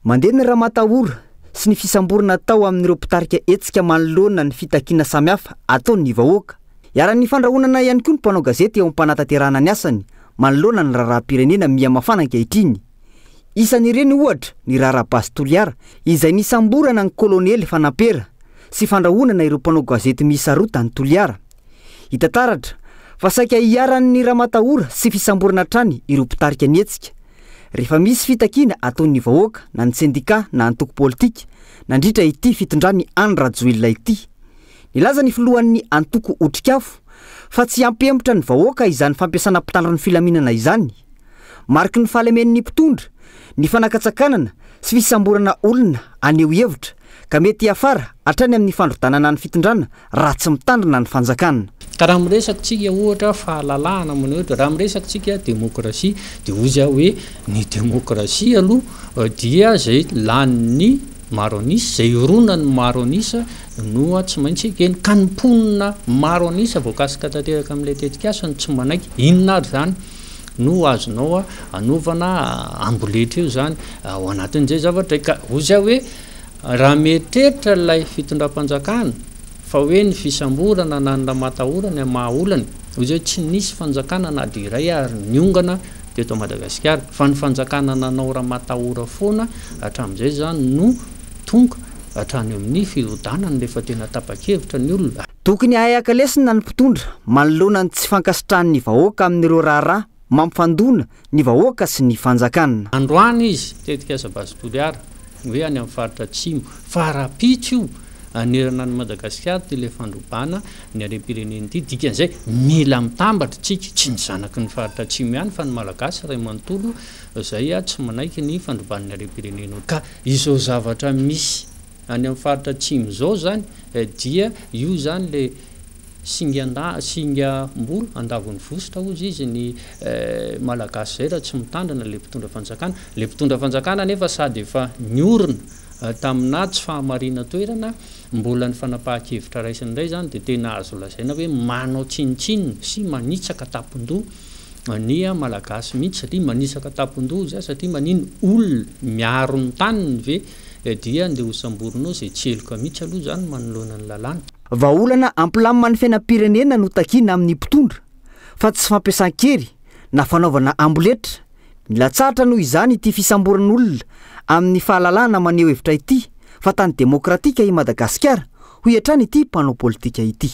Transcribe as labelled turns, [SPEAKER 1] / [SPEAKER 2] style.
[SPEAKER 1] Mandeha ny ramatahora sy ny fisamborana atao amin'ireo mpitarika hetsika manoloana ny fitakiana samihafa ataon'ny vahoaka. Iharan'ny fandrahonana ihany koa ny mpanao gazety eo am-panatanterahana ny asany manoloana ny raharaham-pirenena miha mafana ankehitriny. Isan'ireny ohatra ny raharaha Base Toliara izay nisamborana ny kolonely Fanampera sy fandrahonana ireo mpanao gazety miisa roa tany Toliara. Hita taratra fa saika iharan'ny ramatahora sy fisamborana hatrany ireo mpitarika ny hetsika rehefa misy fitakiana ataon'ny vahoaka na ny sendika na antoko politika nandritra ity fitondran'i Andry Rajoelina ity. Nilaza ny filohan'ny antoko Otrikafo fa tsy hampihemotra ny vahoaka izany fampiasana mpitandro ny filaminana izany. Mariky ny fahalemen'ny mpitondra ny fanakatsakanana sy fisamborana olona haneho hevitra ka mety hiafara hatrany amin'ny fandrodanana ny fitondrana raha tsy mitandrina ny fanjakana.
[SPEAKER 2] Ka raha miresaka tsika ohatra fahalalahana maneho hevitra, raha miresaka tsika demokrasia dia hozy aho hoe ny demokrasia aloha dia izay lanin'ny maro an'isa, izay ironan'ny maro an'isa no tsy maintsy ekena. Ka ny mponina maro an'isa voakasika tanteraka amin'ilay tetikasa no tsy manaiky. Inona ary izany no azonao anaovana amboletra eo izany ao anatin'izay zavatra izay. Ka hozy aho hoe raha mieritreritra ilay fitondram-panjakana fa hoe ny fisamborana na ny ramatahorana ny maha olana, hozy aho hoe tsy nisy fanjakana na dia iray ary niongana teto Madagasikara fa ny fanjakana nanao ramatahora foana hatramin'izay izany no tonga hatrany amin'ny firodanany rehefa tena tapa-kevitra ny olona.
[SPEAKER 1] Tokony hahay haka lesona ny mpitondra manoloana ny tsy fankasitrahan'ny vahoaka amin'ireo raharaha mampifandona ny vahoaka sy ny fanjakana.
[SPEAKER 2] Androany izy, tetikasa Base Toliara, hoe any amin'ny faritra atsimo, fa rahampitso io hanerana an'i Madagasikara ity ilay fandrobana ny harem-pirenena ity, dikan'izay mila mitambatra isika, tsy ny zanaky ny faritra atsimo ihany fa ny Malagasy iray manontolo izay tsy manaiky ny fandroban'ny harem-pirenena. Ka izao zavatra misy any amin'ny faritra atsimo izao izany dia io izany ilay singan-da, singam-bolo andavon'ny vositra hozy izy ny Malagasy izay raha tsy mitandrina ilay mpitondra fanjakana. Ilay mpitondra fanjakana anefa sady efa niorina taminà tsy fahamarinan-toerana, mbola ny fanapahan-kevitra raisiny indray izany dia tena azo lazaina hoe manao tsinontsinona sy manitsaka tampon-doha ny Malagasy mihitsy satria manitsaka tampon-doha izy satria manino olona miaro ny taniny ve dia ndeha hosamborinao izay tsy heloka mihitsy aloha izany manoloana ny lalàna.
[SPEAKER 1] Vahaolana hampilamina ny fiainam-pirenena no takiana amin'ny mpitondra fa tsy fampiasan-kery na fanaovana amboletra. Mila tsahatra noho izany ity fisamboran'olona amin'ny fahalalahana maneho hevitra ity fa tany demokratika i Madagasikara, hoy hatrany ity mpanao politika ity.